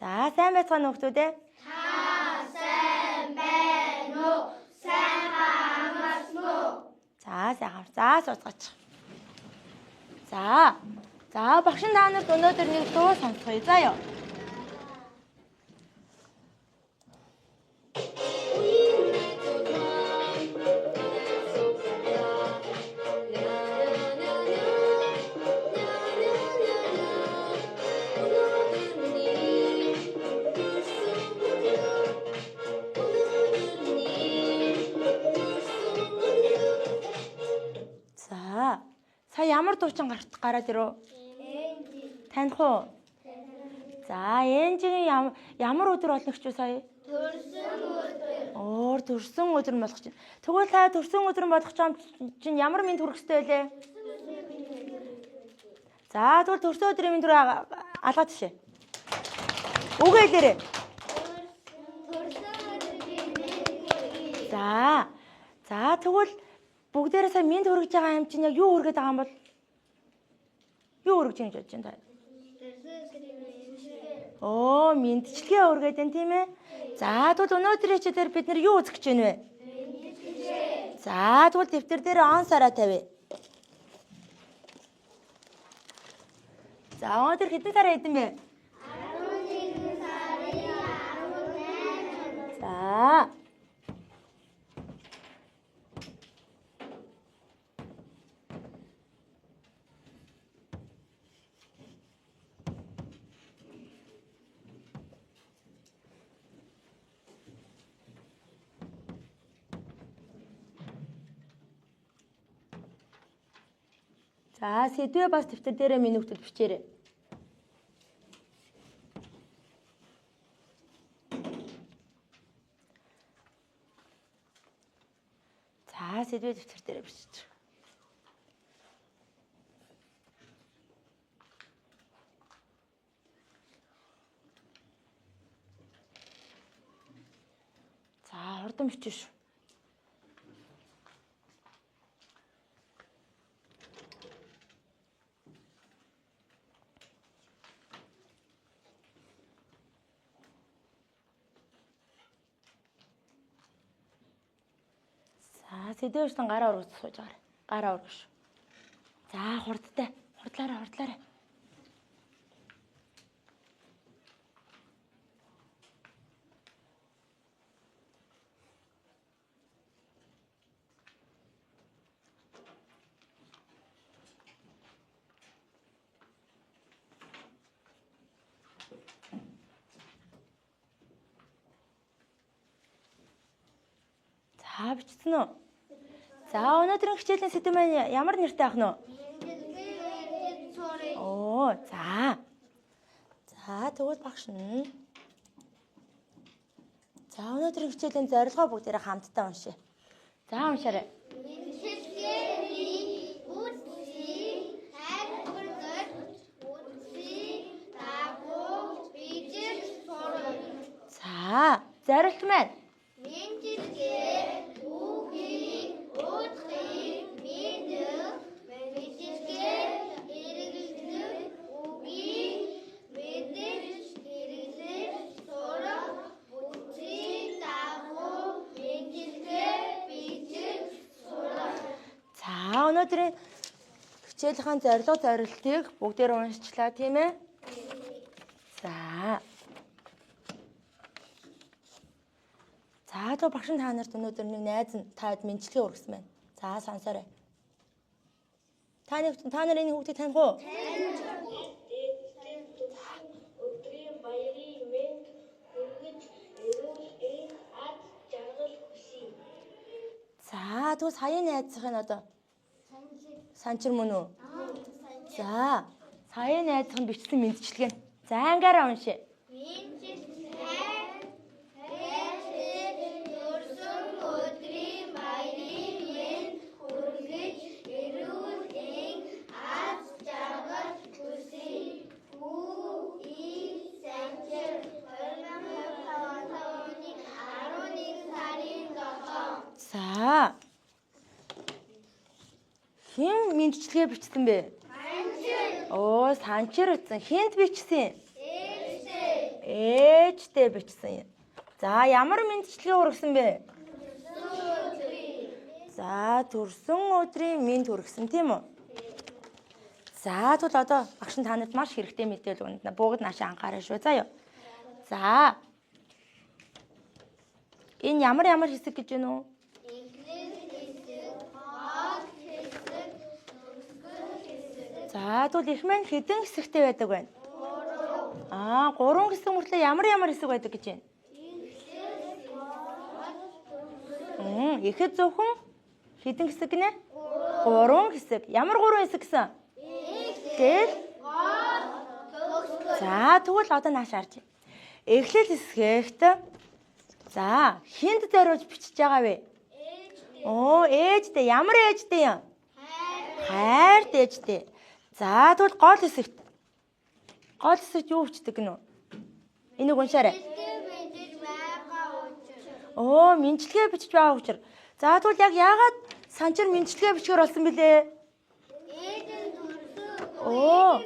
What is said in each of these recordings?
За, сайн байцгаана уу хүмүүс ээ? Та сайн байна уу? Сайхан амарсан уу? За, сайхан. За, сууцгаач. За. За, багш нь та нарт өнөөдөр нэг дуу сонсгоё. За юу. За. Сая ямар дуучин гараад ирв? Таних уу? За, Энжигийн ямар өдөр болно гэж сая? Төрсөн өдөр. Өөр төрсөн өдөр нь болох чинь. Тэгвэл та төрсөн өдөр нь болох чинь ямар мэнд хүрэх ёстой вэ? За, тэгвэл төрсөн өдрийн мэнд хүрээ алгаад жишээ. Үгээ хэлээрэй. Төрсөн өдрийн мэнд хүргэе. За. За, тэгвэл бүгдээрээ сая мэнд хүргэж байгаа юм чинь яг юу хүргээд байгаа юм бол? Юу хүргэж байгаа гэж бодож байна та? Төрсөн өдрийн мэнд хүргэе. Оо, мэндчилгээ хүргээд байна тийм ээ. За, тэгвэл өнөөдрийн хичээлээр бид нар юу үзэх гэж байна вэ? За, тэгвэл дэвтэр дээр он сараа тавь. За, өнөөдөр хэдэн сараа хэдэн бэ? 11 сарын 18. За. За, сэдвээ бас дэвтэр дээрээ минь хүүхдэд бичээрэй. За, сэдвээ дэвтэр дээрээ бичиж. За, хурдан бичиж шүү. За, сэдвээ гараа ургаж сууж байгаарай. Гараа ургаш. За, хурдтай. Хурдлаарай, хурдлаарай. За, бичсэн үү? За, өнөөдрийн хичээлийн сэдэв маань ямар нэртэй ах нь вэ? Мэндчилгээ сурах. Оо, за. За, тэгвэл багш нь. За, өнөөдрийн хичээлийн зорилгоо бүгдээрээ хамтдаа уншъя. За, уншаарай. Мэндчилгээний үндсийг тайлбарлаж, үндсийн дагуу бичиж сурна. За, зорилт маань. Мэндчилгээ үгийн утгыг мэдэх, мэндчилгээ хэрэглэдэг үгийг мэдэж хэрэглэж сурах, үндсийн дагуу мэндчилгээ бичиж сурах. За, өнөөдрийн хичээлийнхаа зорилго зорилтыг бүгдээр уншчлаа, тийм ээ? За. За, тэгвэл багш нь та нарт өнөөдөр нэг найз нь таад мэндчилгээ хүргэсэн байна. За, сонсоорой. Та нэг та нар энэ хүүхдийг таних уу? Дээдтэй төрсөн өдрийн баярын мэнд хүргэж эрүүл энх аз жаргал хүсье. За, тэгвэл саяын найзынх нь одоо санчир мөн үү? За, саяын найзынх нь бичсэн мэндчилгээ. За, ангаараа уншъя. Мэндчилгээ төрсөн өдрийн баярын мэнд хүргэж эрүүл энх аз жаргал хүсье. Хүү И Санчир 2025 оны 11 сарын 7. За. Хэн мэндчилгээ бичсэн бэ? Санчир. Оо, санчир бичсэн. Хэнд бичсэн? Ээжтэй. Ээжтэй бичсэн юм. За, ямар мэндчилгээ хүргэсэн бэ? За, төрсөн өдрийн мэнд хүргэсэн тийм үү? За, тэгвэл одоо багш нь та нарт маш хэрэгтэй мэдээлэл өгнө. Бүгд наашаа анхаарай шүү. За юу. За. Энэ ямар ямар хэсэг гэж байна уу? За, тэгвэл их маань хэдэн хэсэгтэй байдаг вэ? Аа, 3 хэсэг мөртлөө ямар ямар хэсэг байдаг гэж байна? Ихэд зөвхөн хэдэн хэсэг гинэ? 3 хэсэг. Ямар 3 хэсэг гэсэн? Гэл. За, тэгвэл одоо нааш харж. Эхлэл хэсэгт за, хүнд зориулж бичиж байгаа вэ? Оо, ээжтэй. Ямар ээжтэй юм? Хайрт ээжтэй. За, тэгвэл гол хэсэгт. Гол хэсэгт юу бичдэг гэнэ? Энийг уншаарай. Оо, мэндчилгээ бичиж байгаа учраас. За, тэгвэл яг яагаад санчир мэндчилгээ бичгээр болсон бilé? Оо.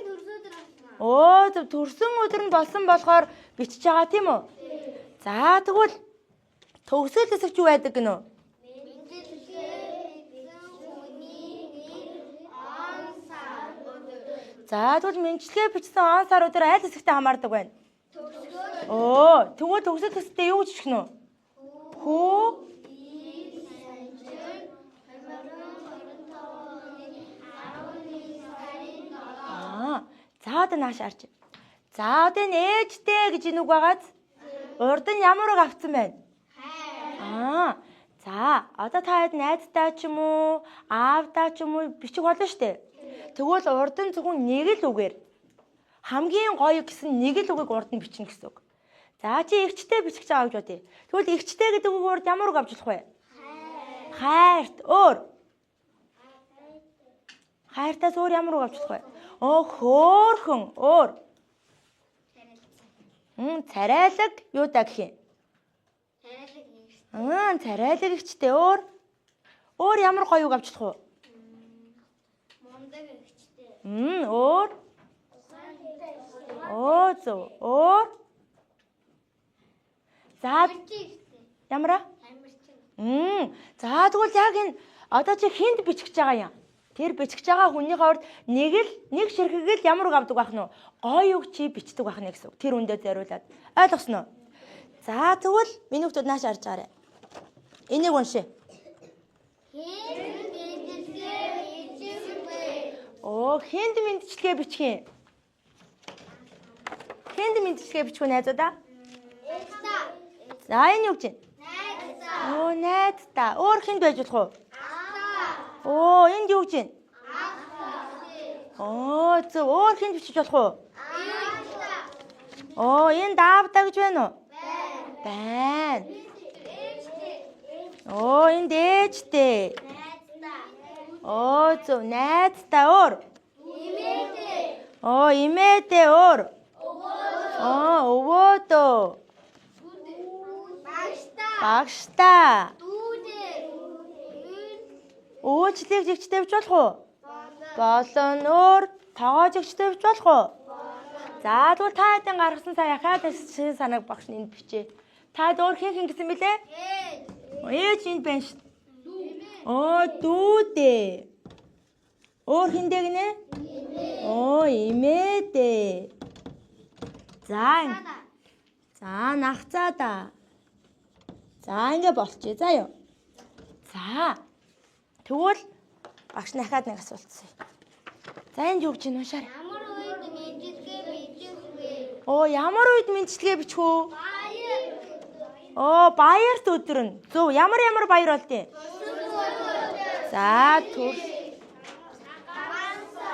Оо, төрсөн өдөр нь болсон болохоор бичиж байгаа тийм үү? За, тэгвэл төгсгөл хэсэгт юу байдаг гэнэ? За, тэгвэл мэндчилгээ бичсэн он сар өдөр аль хэсэгтээ хамаардаг байна? Оо, тэгвэл төгсгөл хэсэгтээ юу бичих нь вэ? Хүү. Аа, за одоо нааш арч. За, одоо энэ ээжтэй гэж энэ үг байгааз урд нь ямар үг авцсан байна? Аа, за одоо та хэд найздаа ч юм уу, аавдаа ч юм уу бичих болно шүү дээ. Тэгвэл урд нь зөвхөн нэг л үгээр хамгийн гоё гэсэн нэг л үгийг урд нь бичнэ гэсэн үг. За чи эгчтэй бичих гэж байгаа гэж бодъё. Тэгвэл эгчтэй гэдэг үг урд ямар үг авч болох вэ? Хайрт. Өөр. Хайртаас өөр ямар үг авч болох вэ? Оо, хөөхөн. Өөр. Царайлаг юу даа гэх юм? Царайлаг эгчтэй. Өөр. Өөр ямар гоё үг авч болох вэ? Өөр. Оо, зөв. Өөр. За, ямар? За тэгвэл яг энэ одоо чи хүнд бичих гэж байгаа юм. Тэр бичих гэж байгаа хүнийхээ урд нэг л нэг ширхэг л ямар үг авдаг байх нь вэ? Гоё үг чи бичдэг байх нэ гэсэн үг. Тэр үндэ зориулаад. Ойлгосноо? Уу? За тэгвэл миний хүмүүс нааш харж байгаарай. Энийг уншия. Оо, хүнд мэндчилгээ бичих юм. Хүнд мэндчилгээ бичих үү найзуудаа? За энэ юу гэж байна? Оо, найздаа. Өөр хүнд байж болох уу? Оо, энд юу гэж байна? Оо, зөв. Өөр хүнд бичиж болох уу? Оо, энд аавдаа гэж байна уу? Байна. Оо, энд ээжтэй. Оо, зөв. Найздаа. Өөр. Оо, эмээтэй. Өөр. Оо, өвөөдөө. Багштай. Өөчлийг жигчтэй бич болох уу? Болно. Өөр тогоо жигчтэй бич болох уу? За тэгвэл та хэдэн гаргасан сая яхаад шинэ санааг багш нь энд бичээ. Та өөр хэн хэн гэсэн бilé? Ээж энд байна шүү. Оо, дүүдээ. Өөр хэндээ гинэ? Оо, эмээдээ. За. За, нахцаада. За, ингэ болчих. За юу. За. Тэгвэл багш дахиад нэг асуулт асууя. За энд юу гэж байна уншаарай. Ямар үед мэндчилгээ бичих вэ? Оо, ямар үед мэндчилгээ бичих үү? Баяр. Оо, баярт өдөр нь. Зөв, ямар ямар баяр болд юм? За, төр.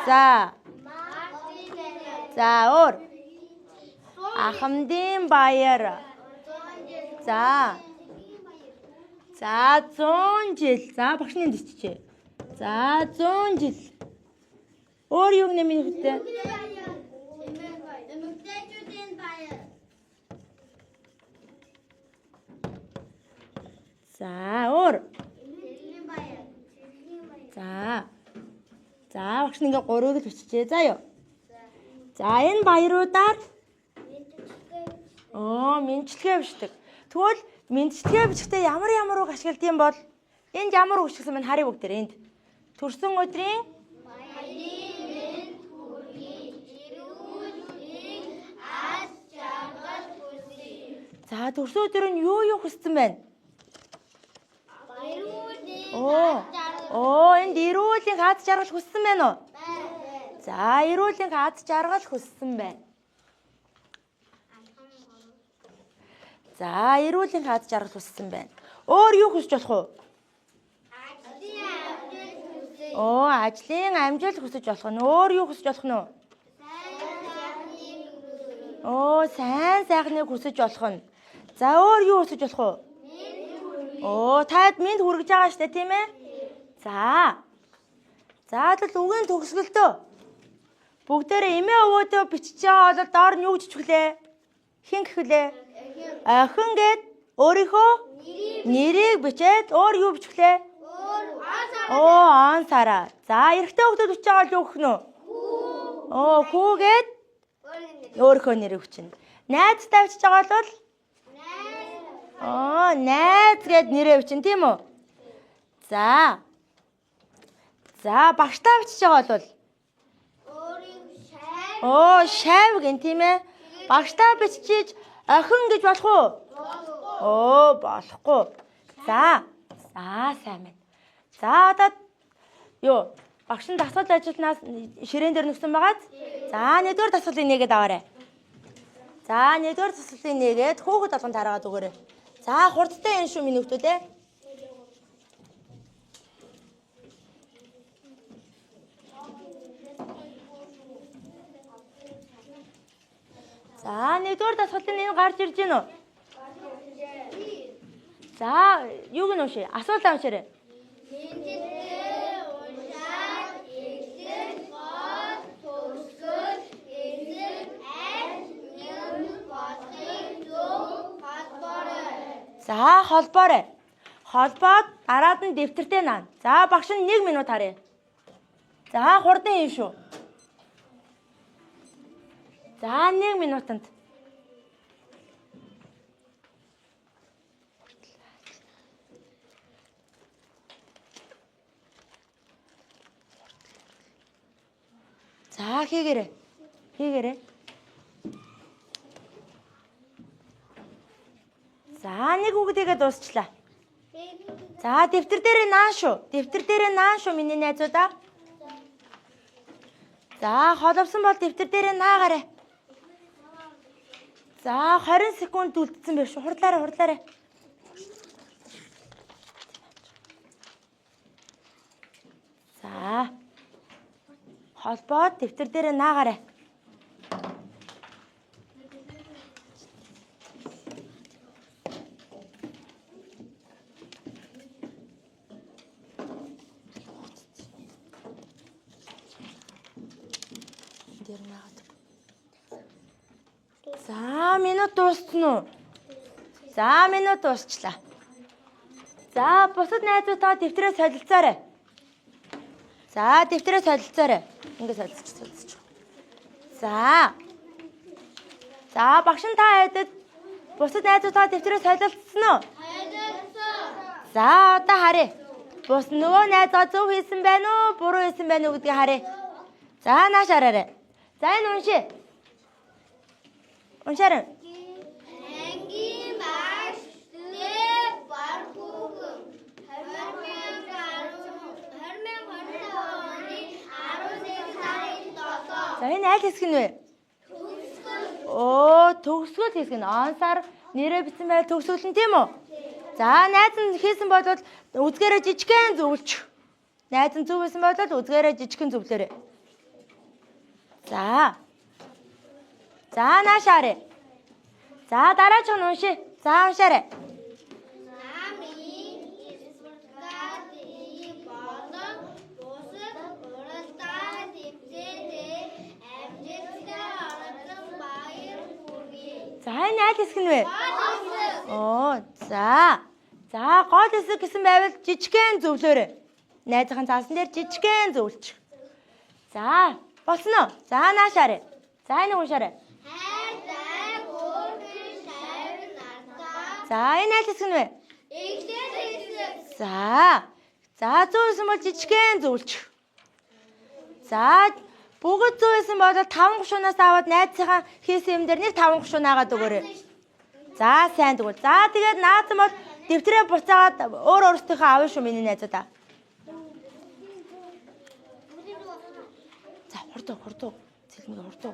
За. За, өөр. Ахмадын баяр. За. За, 100 жил. За, багш нь энд биччихье. За, 100 жил. Өөр юу гэнэ миний хөтэ? Эмэгтэйчүүдийн баяр. За, өөр. Цэргийн баяр. Цэргийн баяр. За. За, багш нь ингээ гурвыг л биччихье. За юу. За, энэ баяруудаар Мэндчилгээ Оо, мэндчилгээ бичдэг. Тэгвэл мэндчилгээ бичгтээ ямар ямар үг ашигладаг юм бол энд ямар үг ашигласан бэ? Харъя бүгдээр энд. Төрсөн өдрийн Баярын мэнд хүргэе. Эрүүл энх аз жаргал хүсье. За, төрсөн өдөр нь юу юу хүссэн байна? Эрүүл энх Оо. аз жаргал. Оо, энд эрүүл энх аз жаргал хүссэн байна уу? Байна. За, эрүүл энх аз жаргал хүссэн байна. За, эрүүл энх аз жаргал хүссэн байна. Өөр юу хүсэж болох вэ? Ажлын амжилт хүсье. Оо, ажлын амжилт хүсэж болох нь. Өөр юу хүсэж болох нь вэ? Сайн сайхныг хүсье. Оо, сайн сайхныг хүсэж болох нь. За, өөр юу хүсэж болох вэ? Мэнд хүргэе. Оо, таад мэнд хүргэж байгаа штэ, тийм ээ? За. За, тэгвэл үгийн төгсгөлдөө. Бүгдээрээ эмээ өвөөдөө бичиж байгаа бол доор нь юу гэж бичихлээ? Хэн гэх вүлээ? Охин гэд өөрийнхөө нэрийг бичээд өөр юу бичихлээ? Өөр аз Оо, он сараа. За, эрэгтэй хүүхдүүд бичиж байгаа бол юу гэх нь вэ? Оо, хүү гэд өөрийнхөө нэрийг бичнэ. Найзтай бичиж байгаа бол Найз. оо, найз гэд нэрээ бичнэ, тийм үү? За. За, багштай бичиж байгаа бол Өөрийг шайв. оо, шайв гэн тийм ээ? Багштай бичиж охин гэж болох уу? Оо, болохгүй. За. За, сайн байна. За, одоо юу? Багш нь дасгал ажилласнаас ширээн дээр нөхсөн байгааз. За, нэгдүгээр дасгалыг нээгээд аваарай. За, нэгдүгээр дасгалыг нээгээд хөөхөд болгон тараагаад өгөөрэй. За, хурдтай юм шүү миний хүүхдүүд ээ. За, нэгдүгээр дасгалын энэ гарч ирж гин үү? За, юуг нь уншия? Асуултаа уншаарай. Мэндэлгээ уншаад эхлэл гол төгсгөл эсэх аль юм болохыг зөв холбоорой. За, холбоорой. Холбоод дараад нь дэвтэртэй наана. За, багш нь 1 минут харъя. За, хурдан хийн шүү. За, 1 минутанд. За, хийгээрэй. Хийгээрэй. За, нэг үгдийгээ дуусчлаа. За, дэвтэр дээрээ наан шүү. Дэвтэр дээрээ наан шүү миний найзуудаа. За, холовсон бол дэвтэр дээрээ наагаарай. За, 20 секунд үлдсэн байх шүү. Хурдлаарай, хурдлаарай. За. Холбоод дэвтэр дээрээ наагаарай. Дээр наагаад. За, минут дууссан уу? За, минут дуусчлаа. За, бусад найзуудтайгаа дэвтрээ солилцоорой. За, дэвтрээ солилцоорой. Ингээ солилцож солилцож. За. За, багш нь та хайдад бусад найзуудтайгаа дэвтрээ солилцсон уу? Солилцсон. За, одоо харъя. Бус нөгөө найзгаа зөв хийсэн байна уу, буруу хийсэн байна уу гэдгийг харъя. За, нааш хараарай. За, энэ уншия. Уншаарай. Ангийн багш дэв бар хүүхэн 2025 оны 11 сарын 7. За, энэ аль хэсэг нь вэ? Оо, төгсгөл хэсэг нь. Он сар нэрээ бичсэн байл төгсгөл нь тийм үү? За, найз нь хийсэн бол үзгээрээ жижигхэн зөвлөч. Найз нь зөв хийсэн бол үзгээрээ жижигхэн зөвлөөрэй. За. За, нааш харъя. За, дараачих нь уншия. За, уншаарай. Намын спортын болон бусад уралдаан тэмцээндээ амжилттай оролцсон баяр хүргэе. За, энэ аль хэсэг нь вэ? Гол хэсэг. Оо, за. За, гол хэсэг гэсэн байвал жижигхэн зөвлөөрэй. Найзынхаа заасан дээр жижигхэн зөвлөчих. За, болсон уу? За, нааш харъя. За, энэ уншаарай. Хайртай хөөрхөн За энэ аль хэсэг нь вэ? Эхлэл хэсэг. За. За зөв байсан бол жижигхэн зөвлөчих. За бүгд зөв байсан бол таван гушуунаас аваад найзынхаа хийсэн юм дээр нэг таван гушуун аагаад өгөөрэй. За сайн тэгвэл. За тэгээд наазан бол дэвтрээ буцаагаад өөр өөрсдийнхөө авна шүү миний найзуудаа. За хурдуу хурдуу. Цэлмэг хурдуу.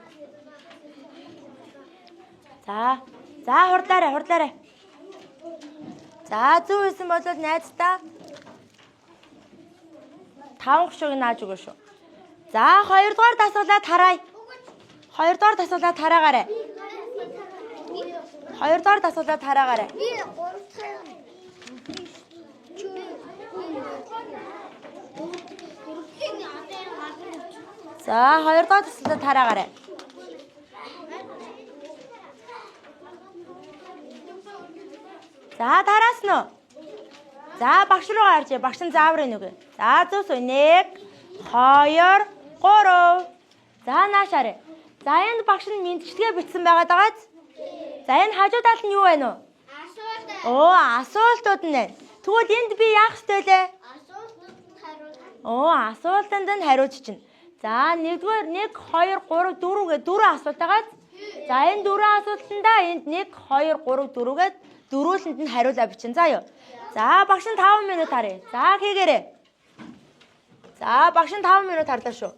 За. За хурдлаарай хурдлаарай. За зөв байсан бол найздаа таван гушууг нааж өгөө шүү. За хоёрдугаар дасгалаа тарай. Хоёрдугаар дасгалаа тараагаарай. Хоёрдугаар дасгалаа тараагаарай. Би гурав дахь. За хоёрдугаар дасгалаа тараагаарай. За тараасан уу? За багш руу гарч багш нь зааврын нүгэ. За зөв суу 1 2 3. За наашаарэ. За энд багш нь мэдчилгээ бичсэн байгаа дагааз. За энэ хажуу талд нь юу байна вэ? Асуулт. Оо асуултууд нь байна. Тэгвэл энд би яах ёстой лээ? Асуултанд хариулах. Оо асуултанд нь хариуч чинь. За нэгдүгээр 1 2 3 4 гэ дөрвөн асуулт байгааз. За энэ дөрвөн асуултандаа энд 1 2 3 4 гэд дөрвөлөнд нь хариулаа бичин заа юу. За багш нь 5 минут харъя. За хийгээрэй. За багш нь 5 минут харлаа шүү.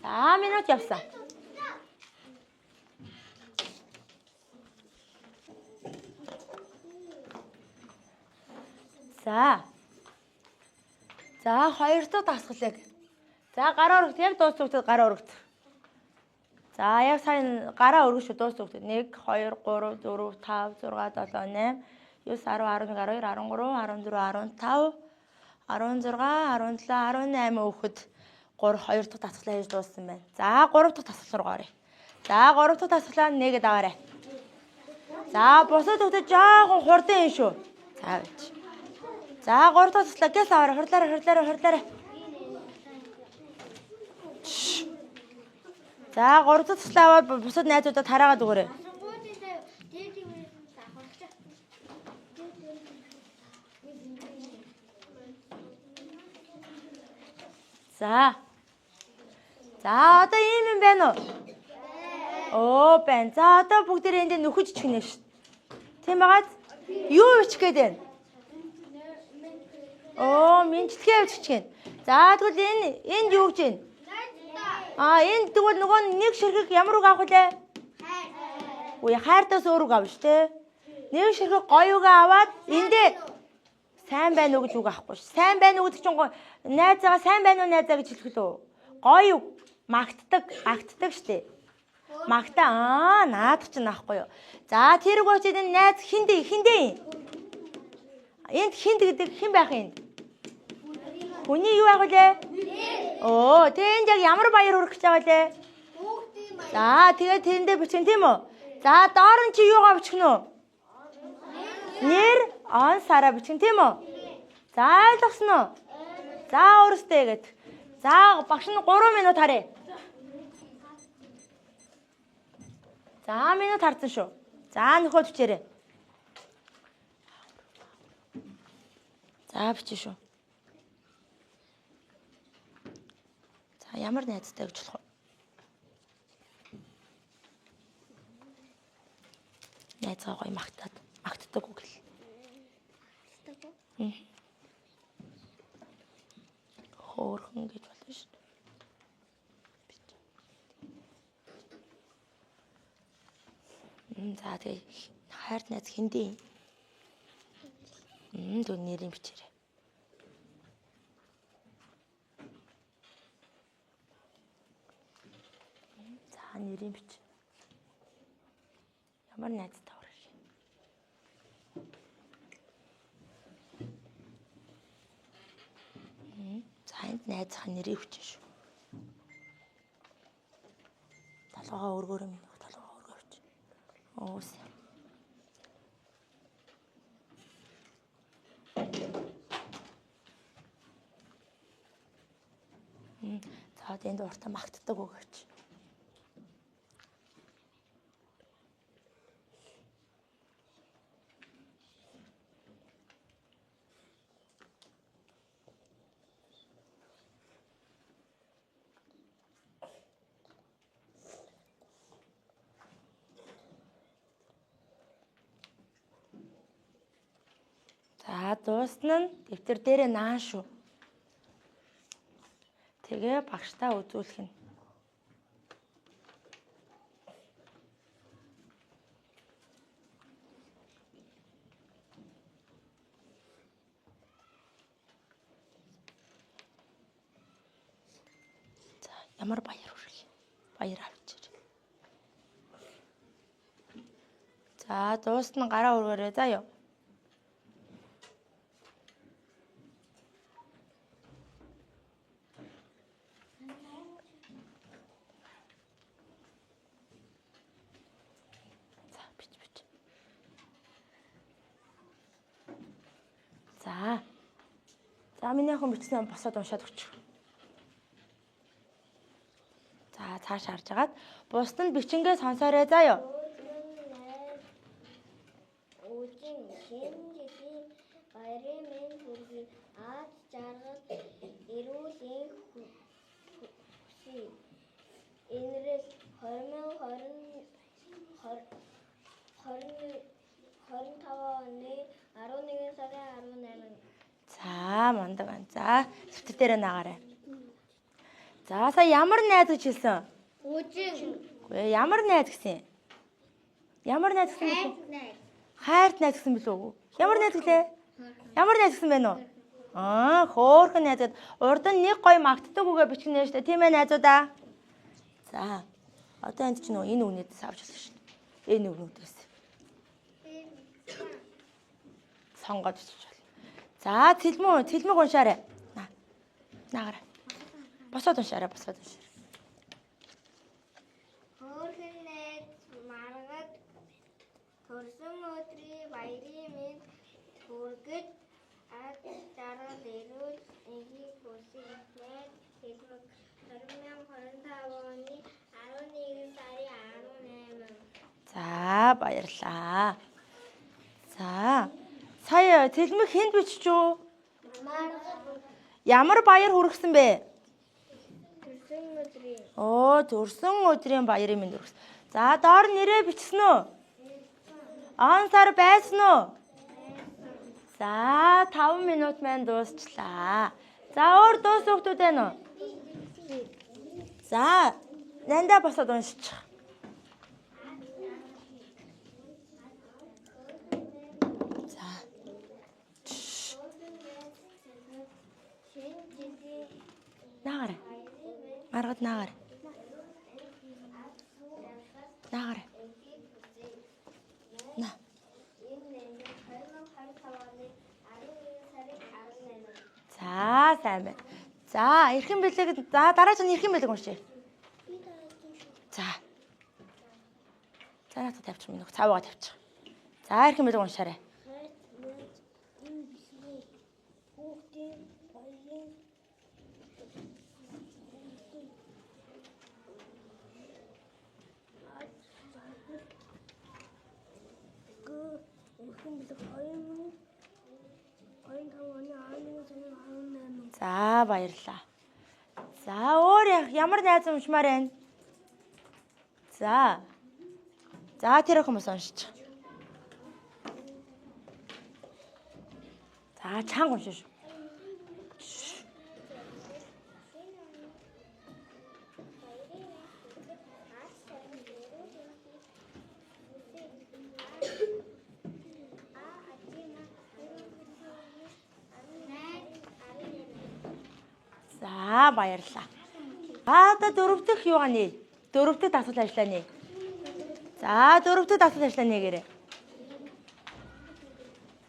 За минут явсан. За. За хоёр дахь дасгалыг. За гараа өргөт яг дуус зүгтээ гараа өргөт. За яг сайн гараа өргөж шүү дуус зүгтээ. 1 2 3 4 5 6 7 8 9 10 11 12 13 14 15 16 17 18 өөхөд 3 2 дахь дасгалаа хийж дууссан байна. За 3 дахь дасгал руу оръё. За 3 дахь дасгалаа нэгэд аваарай. За бусад хүүхдүүд жоохон хурдан юм шүү. За байж. За 3 дахь туслаа гэс аваарай. Хурдлаарай, хурдлаарай, хурдлаарай. Шш. За 3 дахь туслаа аваад бусад найзуудад тараагаад өгөөрэй. Асуултын дээр дээр давхарч. За. За одоо ийм юм байна уу? Оо байна. За одоо бүгдээрээ энд нөхөж чихнэ шүү. Тийм байгааз? Юу бичих гээд байна? Оо, мэдчилгээ бичих гин. За тэгвэл энэ энд юу гэж байна? Найздаа. Аа энд тэгвэл нөгөө нэг ширхэг ямар үг авах вэ? Хайр. Үгүй хайртаас өөр үг авна шүү дээ. Нэг ширхэг гоё үг аваад эндээ сайн байна уу гэж үг авахгүй ш. Сайн байна уу гэдэг чинь найзаагаа сайн байна уу найзаа гэж хэлэх лөө. Гоё үг магтдаг, магтдаг шүү дээ. Магтаа аа наадах чинь авахгүй юу. За тэр үг очиж энэ найз хиндэ хиндэ юм. Энд хинд гэдэг хэн байх юм? Хүний юу байх вүлээ? Оо, тэг энд яг ямар баяр хүрэх гэж байгаа лээ? Хүүхдийн баяр. За тэгээд тэрэндээ бичин тийм үү? За доор нь чи юугаа бичих нь үү? Нэр он сараа бичин тийм үү? За ойлгосон уу? За өөрөөсөө гэт. За багш нь 3 минут харъя. За минут харсан шүү. За нөхөд бичээрэй. За бичээ шүү. За ямар найзтай гэж болох вэ? Найзгаа гоё магтаад магтдаг үг л. Хөөхөн гэж болно шүү. За тэгээ хайр найз хэндээ. Түн нэрийг бичээрэй. За нэрийг бич. Ямар найзтай хүрэх юм? За энд найзынхаа нэрийг бичнэ шүү. Толгоогоо өргөөрэй минь толгоогоо өргөөч. Өөс. За одоо энд уртаа магтдаг өгөөч. За дуусна нь дэвтэр дээрээ наан шүү. Тэгээ багштаа үзүүлэх нь. За ямар баяр хүрэх. Баяр авчир. За дуусна гараа өргөөрэй заа юу. За бич бич. За. За миний охин бичсэн босоод уншаад өгч. За цааш харж агаад бусд нь бичингээ сонсоорой заа юу. Өөдрөн найз үүдэн шинэ жилийн баярын мэнд хүргэе. Аз жаргал эрүүл энх хүсье. Энэрэл 2020 25 оны 11 сарын 18. За мундаг байна. За дэвтэр дээрээ наагаарай. За сая ямар найз гэж хэлсэн? Үжин. Үгүй ээ, ямар найз гэсэн? Ямар найз гэсэн бэлүү? Найз. Хайрт найз гэсэн бэлүү? Ямар найз гэлээ? Ямар найз гэсэн бэ нүү? Аа, хөөхөн найз гэд урд нь нэг гоё магтдаг үгээ бичгэнэ штэ. Тийм ээ найзуудаа. За. Одоо энд чинь нөгөө энэ үгнүүдээс авч болно шүү дээ. Энэ үгнүүдээс сонгоод бичиж болно. За, цэлмүү, цэлмэг уншаарай. На. Наагаарай. Босоод уншаарай, босоод уншаарай. Хөөрхөн найз маргад төрсөн өдрийн баярын мэнд хүргэж аз жаргал эрүүл энхийг хүсье. Найз хэлмэг 2025 оны 11 сарын 18. За, баярлаа. За. Сая цэлмэг хүнд бичиж үү? Маргад Ямар баяр хүргэсэн бэ? төрсөн өдрийн Оо, төрсөн өдрийн баярын мэнд хүргэсэн. За, доор нэрээ бичсэн үү? Он сар байсан уу? За, 5 минут маань дуусчлаа. За, өөр дуус хүүхдүүд байна уу? За, нандаа босоод уншчих. За. шинэ жилийн Наагаарай. баярын мэнд Маргад наагаарай. Наагаарай. энхийг хүсье. На. Энэ 2025 оны 11 сарын 18. За, сайн байна. За, эрхэн бэлэг за дараа нь эрхэн бэлэг уншъя. Би дараагийн шүү. За. За наадах тавьчих минь цаавгаа тавьчих. За, эрхэн бэлэг уншаарай. Хайрт найз энэ бэлгийг хүүхдийн баярын эрхэн бэлэг 2025 оны 11 сарын 18. За, баярлалаа. За, өөр ямар найз уншмаар байна? За. За, тэр охин бас уншчих. За, чанга уншина шүү. За, баярлалаа. За, одоо дөрөв дэх юугаа нэ? Дөрөв дэх дасгал ажиллаа нэ. За, дөрөв дэх дасгал ажиллаа нэгээрэй.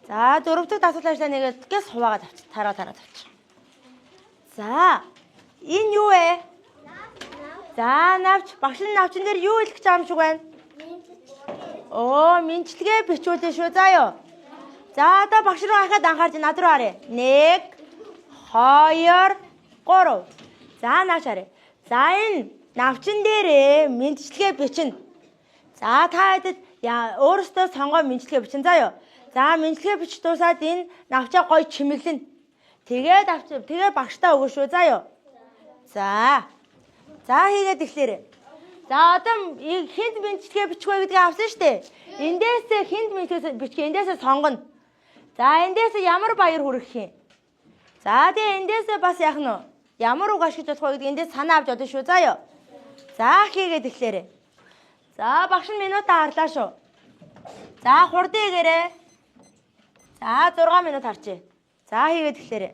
За, дөрөв дэх дасгал ажиллаа нэгээд гэс хуваагаад авчих. Тараа тараа авчих. За, энэ юу вэ? За, навч багш нь навчин дээр юу хэлэх гэж байгаа юм шиг байна? Оо, мэдлэгээ бичүүлээ шүү заа юу. За, одоо багш руу харахад анхаарч над руу харъя. 1 2 3. За, нааш харъя. За, энэ навчин дээрээ мэдлэгээ бичнэ. За, та хэдэд өөрөөсөө сонгоо мэдлэгээ бичин заа юу. За, мэдлэгээ бич дуусаад энэ навчаа гой чимэглэнэ. Тэгээд авч тэгээ багштаа өгөн шүү заа юу. За. За хийгээд эхлээрэй. За одоо хүнд мэдлэгээ бичих вэ гэдгийг авсан шүү дээ. Эндээсээ хүнд мэдлэгээ бичих эндээсээ сонгоно. За эндээс ямар баяр хүргэх юм? За тэгээ эндээс бас яах нь вэ? Ямар үг ашиглаж болох вэ гэдгийг эндээс санаа авч болно шүү. За юу. За хийгээд эхлээрэй. За багш нь минутаа харлаа шүү. За хурдан хийгээрэй. За 6 минут харчээ. За хийгээд эхлээрэй.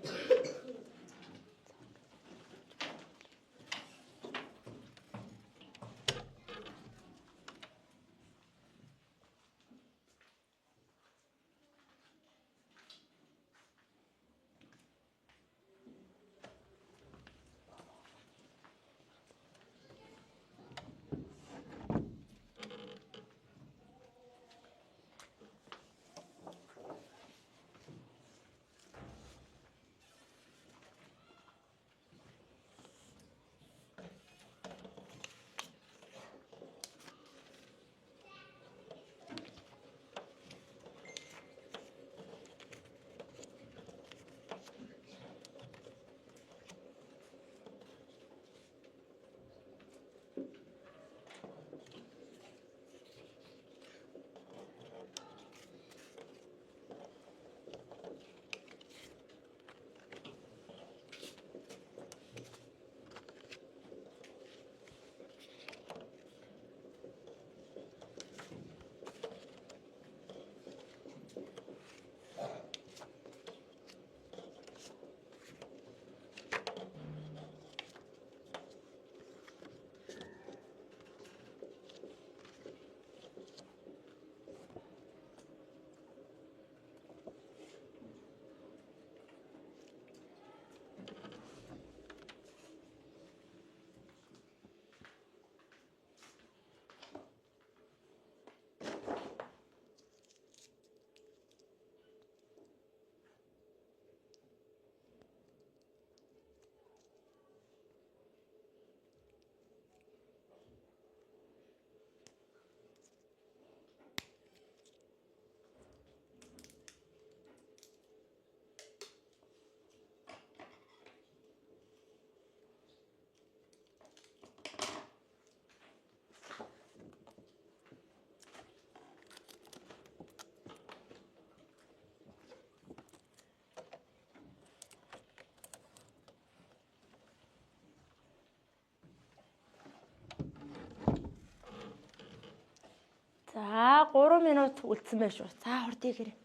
За 3 минут үлдсэн байх шүү. За хурд хийгээрэй.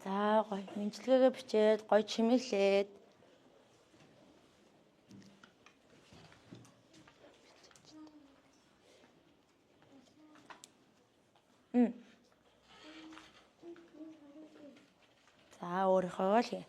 За гоё мэдлэгээгээ бичээд гоё чимэглээд. М. За өөрийнхөө л хий.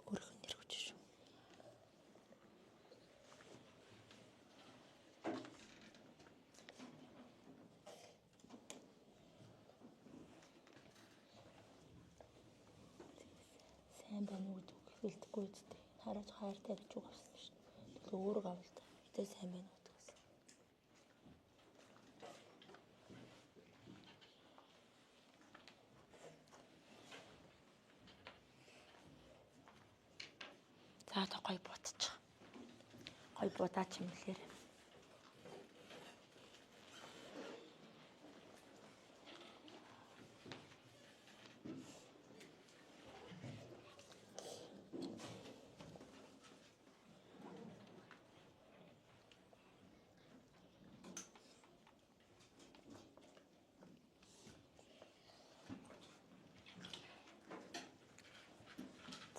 Өөрийнх нь нэр хүч шүү. Сайн байна уу гэдэг үг хэлдэггүй үсттэй. Хараач хайртай гэж үг авсан биш. Тэгэл өөрөг авал та. Гэтэ сайн байна уу гэсэн. За одоо гоё буутчих. Гоё буудаа чимэглээрэй.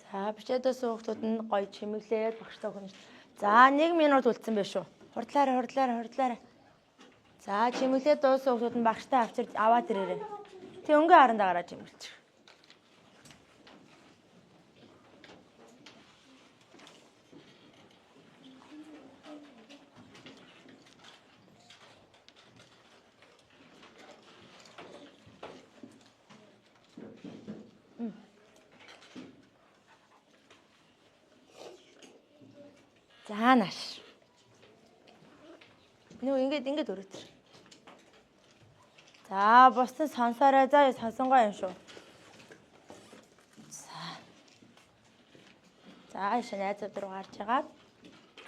За бичээдээс хүүхдүүд нь гоё чимэглээд багштай хөнж. За 1 минут үлдсэн байх шүү. Хурдлаарай, хурдлаарай, хурдлаарай. За, чимэглээ дууссан хүмүүс нь багштай авчирч аваад ирээрэй. Тэг өнгө харандаа гараад чимэглэж. За нааш. Нөгөө ингээд ингээд өрөөтөр. За бусдын сонсоорой за сонсонгой юм шүү. За. За ишээ найзууд руу гарч агаад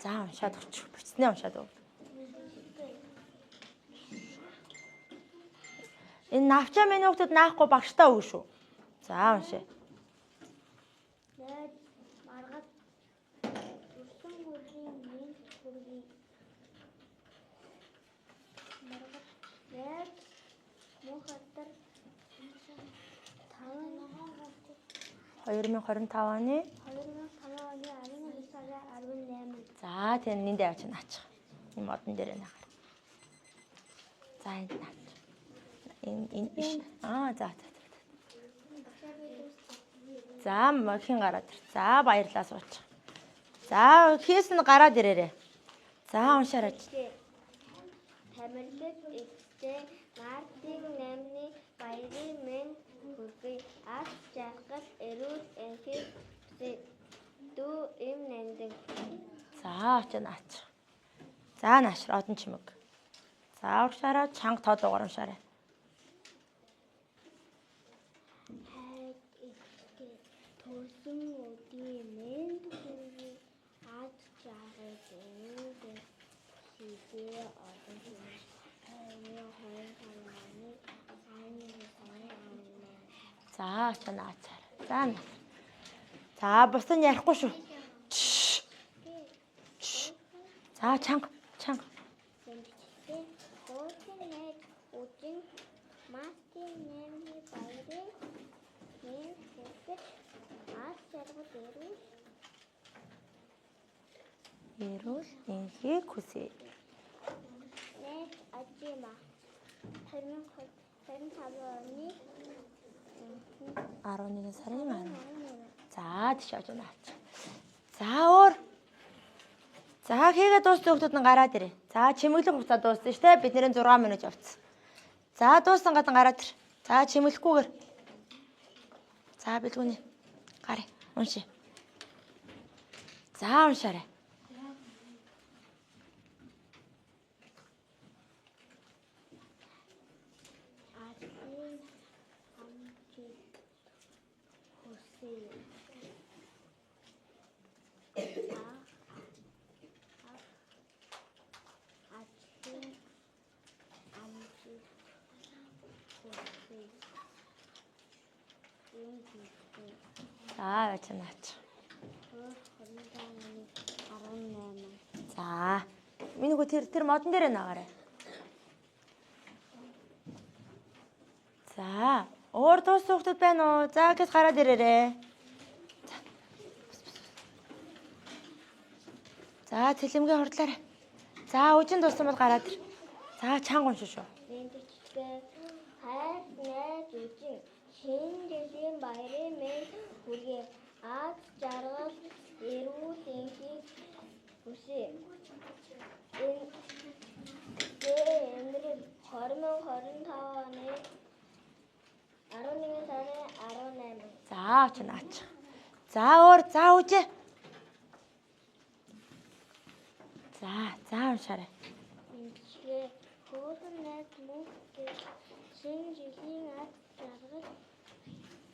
за уншаад өгч. Бичснээ уншаад өг. Энэ навчаа миний хүүхдэд наахгүй багштай үг шүү. За уншаа. Найз маргад төрсөн бүрийн мэнд хүргэе. Маргад найз мөнхатар 2025 оны 2005 оны 11 сарын 18-нд За тийм энд явж наачих. Энэ модон дээр наагаар. За энд наач. Энэ энэ биш. Аа за за за. За мохин гараад ир. За баярлалаа суучих. За хийс нь гараад ирээрэй. За уншаарай. Тамирлаг эгчтэй Мартин 8-ны баярын мэнд хүргэе. Аз жаргал эрүүл энхийг хүсье. Дүү эм нандин. За очоо наачих. За наашир одон чимэг. За урагшаарай чанга тод дугаар уншаарай. Хайд эгчтэй төрсөн өдрийн мэнд хүргэе. Аз жаргал эрүүл хүсье. Олон чимэг. 2025 оны 11 сарын 18. За очоо наачаарай. За наашир. За бусдын нь ярихгүй шүү. Чш. Чш. За чанга чанга. Мэндчилгээ хөөрхөн найз үжин Мартин 8-ны баярын мэнд хүргэж аз жаргал эрүүл Эрүүл энхийг хүсье. найз ажима 2025 оны 11 сарын 10. За тийш очоо наач. За өөр. За хийгээ дууссан хүмүүс нь гараад ирээ. За чимэглэх хугацаа дууссан шүү дээ. Бид нэрэн 6 минут явцсан. За дууссан гадан гараад ир. За чимэглэхгүйгээр. За бэлгүүнэ. Гараа. Уншия. За уншаарай. Азийн амжилт хүсье. Азийн амжилт хүсье. Эм бэлгүү. За очоо наач. 2025 оны 18. За. Миний хүү тэр тэр модон дээрээ наагаарай. За, өөр дууссан хүмүүс байна уу? За, гэж гараад ирээрэй. За. За, цэлэмгээ хурдлаарай. За, үжин дууссан бол гараад ир. За, чанга уншин шүү. Мэндчилгээ хайр найз үжин шинэ жилийн баярын мэнд хүргэе. Аз жаргал эрүүл энхийг хүсье. Энэ эмрэл 2025 оны 11 сарын 18. За, очив наач. За, өөр, за үжээ. За, за уншаарай. Мэндчилгээ хөөрхөн найз мөнх гэр шинэ жилийн аз жаргал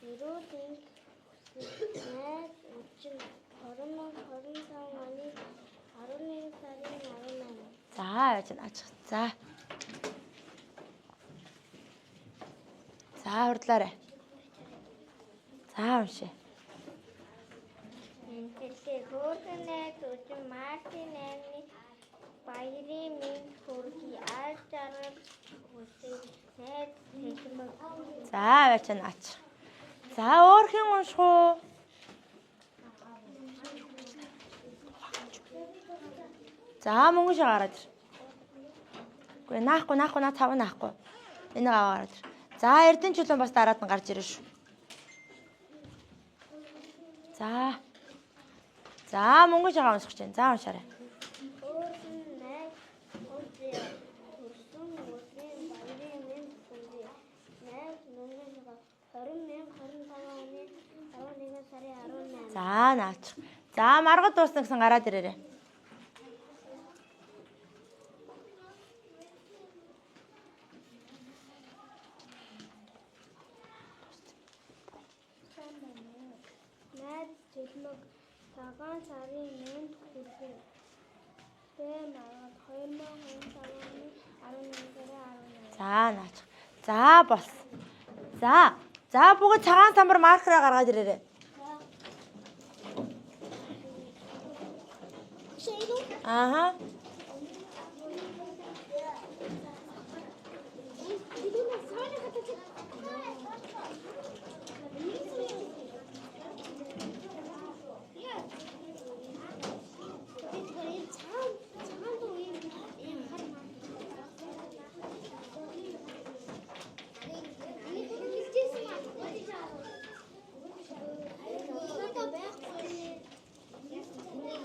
эрүүл энх хүсье. Найз үжин 2025 оны 11 сарын 18. За, яаж наач. За. За, хурдлаарай. За, уншия. Мэндчилгээ хөөрхөн найз үжин Мартин 8-ны баярын мэнд хүргэе. Аз жаргал хүсье. Найз цэлмэг. За, яаж наач. За, өөр хэн унших уу? За, мөнгө шиг гараад ир. Үгүй наахгүй наахгүй наа цав наахгүй. Энийг аваа гараад ир. За Эрдэнэ чулуун бас дараад нь гарч ирнэ шүү. За. За мөнгө жагаа унших чинь. За уншаарай. Өөрсөн найз үзье. Төрсөн өдрийн баярын мэнд хүргэе. Найз мөнгө 2025 оны 11 сарын 18. За наачих. За маргад дуусна гэсэн гараад ирээрэй. Сайн байна уу? Найз зүлмэг цагаан сарын мэнд хүргэе. Бэ маргад 2025 оны 11 сарын 18. За наачих. За болсон. За. За бүгд цагаан самбар маркераа гаргаад ирээрэй. Ааха.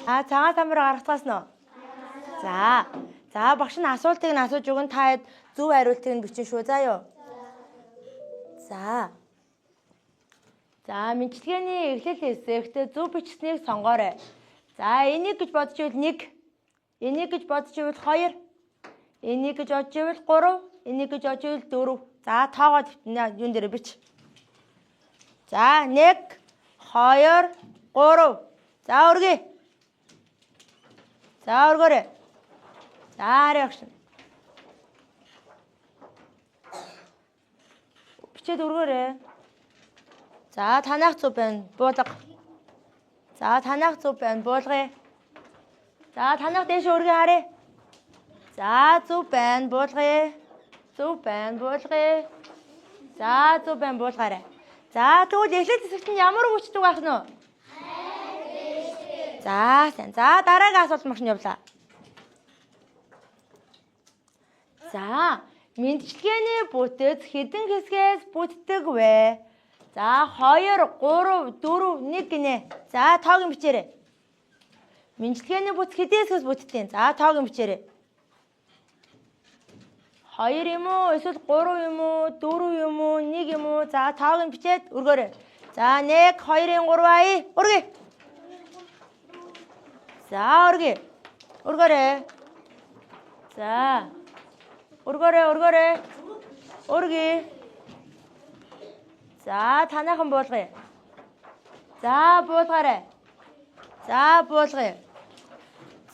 А цагаан самбар гаргацгаасан уу? За. За багш нь асуултыг нь асууж өгөн та хэд зөв хариултыг нь бичин шүү заа юу. За. За мэдлэгээний эхлэл хэсэгт зөв бичсэнийг сонгоорой. За энийг гэж бодож ивэл 1, энийг гэж бодож ивэл 2, энийг гэж бодож ивэл 3, энийг гэж бодож ивэл 4. За тоогоо юун дээр бич. За 1 2 3. За өргөе. За өргөөрэй. За харъя багш. Бичээд өргөөрэй. За танах зүв байна. Буулга. За танах зүв байна. Буулгая. За танах дээш өргөе харъя. За зүв байна. Буулгая. Зүв байна. Буулгая. За зүв байна. Буулгаарай. За тэгвэл эхлэл хэсэгт нь ямар хүчдэг байх нь вэ? За сайн. За дараагийн асуулт маш нь явлаа. За мэндчилгээний бүтэц хэдэн хэсгээс бүтдэг вэ? За 2 3 4 1 гинэ. За тоог нь бичээрэй. Мэндчилгээний бүтэц хэдэн хэсгээс бүтдэг юм? За тоог нь бичээрэй. 2 юм уу? Эсвэл 3 юм уу? 4 юм уу? 1 юм уу? За тоог нь бичээд өргөөрэй. За 1 2 3 ая. Өргөе. За өргөе. Өргөөрэй. За. Өргөөрэй, өргөөрэй. Өргөе. За танайхан буулгая. За буулгаарай. За буулгая.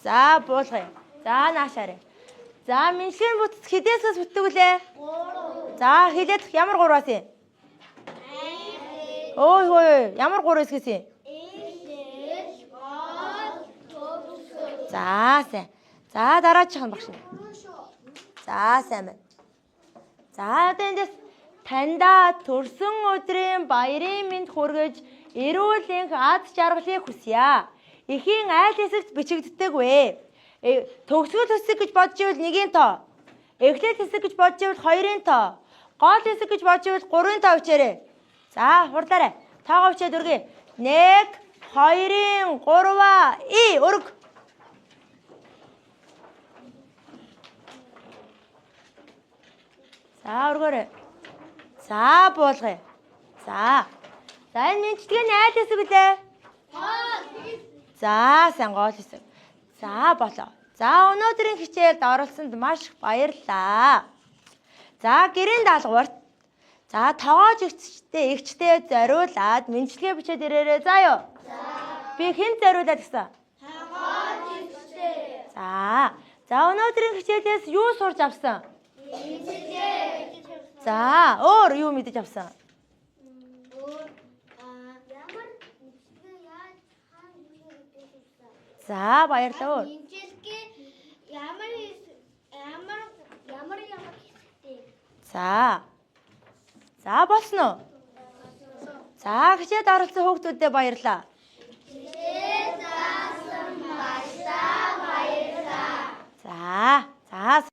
За буулгая. За наашаарай. За миншлийн бүтц хэдээсээс бүтдэг вүлээ? За хэлээд ямар гурваас юм? Ой хой, ямар гурав хэсгээс юм? За сайн. За дараачих нь багш. За сайн байна. За одоо эндээс таньда төрсөн өдрийн баярын мэнд хүргэж эрүүл энх аз жаргалыг хүсье. Эхийн айл хэсэгт бичигддэг вэ? Төгсгөл хэсэг гэж бодож ивэл нэгийн тоо. Эхлэл хэсэг гэж бодож ивэл хоёрын тоо. Гол хэсэг гэж бодож ивэл гурвын тоо бичээрэй. За хурдлаарай. Тоогоо бичээд өргөе. 1 2 3 и өрг. За өргөөрэй. За буулгая. За. За энэ мэндчилгээний айл хэсэг үлээ. За сайн гол хэсэг. За болоо. За өнөөдрийн хичээлд оролцсонд маш их баярлалаа. За гэрийн даалгаварт за тогоож эгчтэй зориулаад мэндчилгээ бичээд ирээрэй заа юу. За. Би хэн зориулаад гэсэн? Тогоож эгчтэй. За. За өнөөдрийн хичээлээс юу сурч авсан? За өөр юу мэдэж авсан? Өөр ямар мэдлэгээ яаж хаана бичдэг вэ? За баярлалаа өөр. Мэдлэгээ ямар ямар ямар ямар хэсэгтэй. За. За болсон уу? За хичээлд оролцсон хүүхдүүдэд баярлалаа.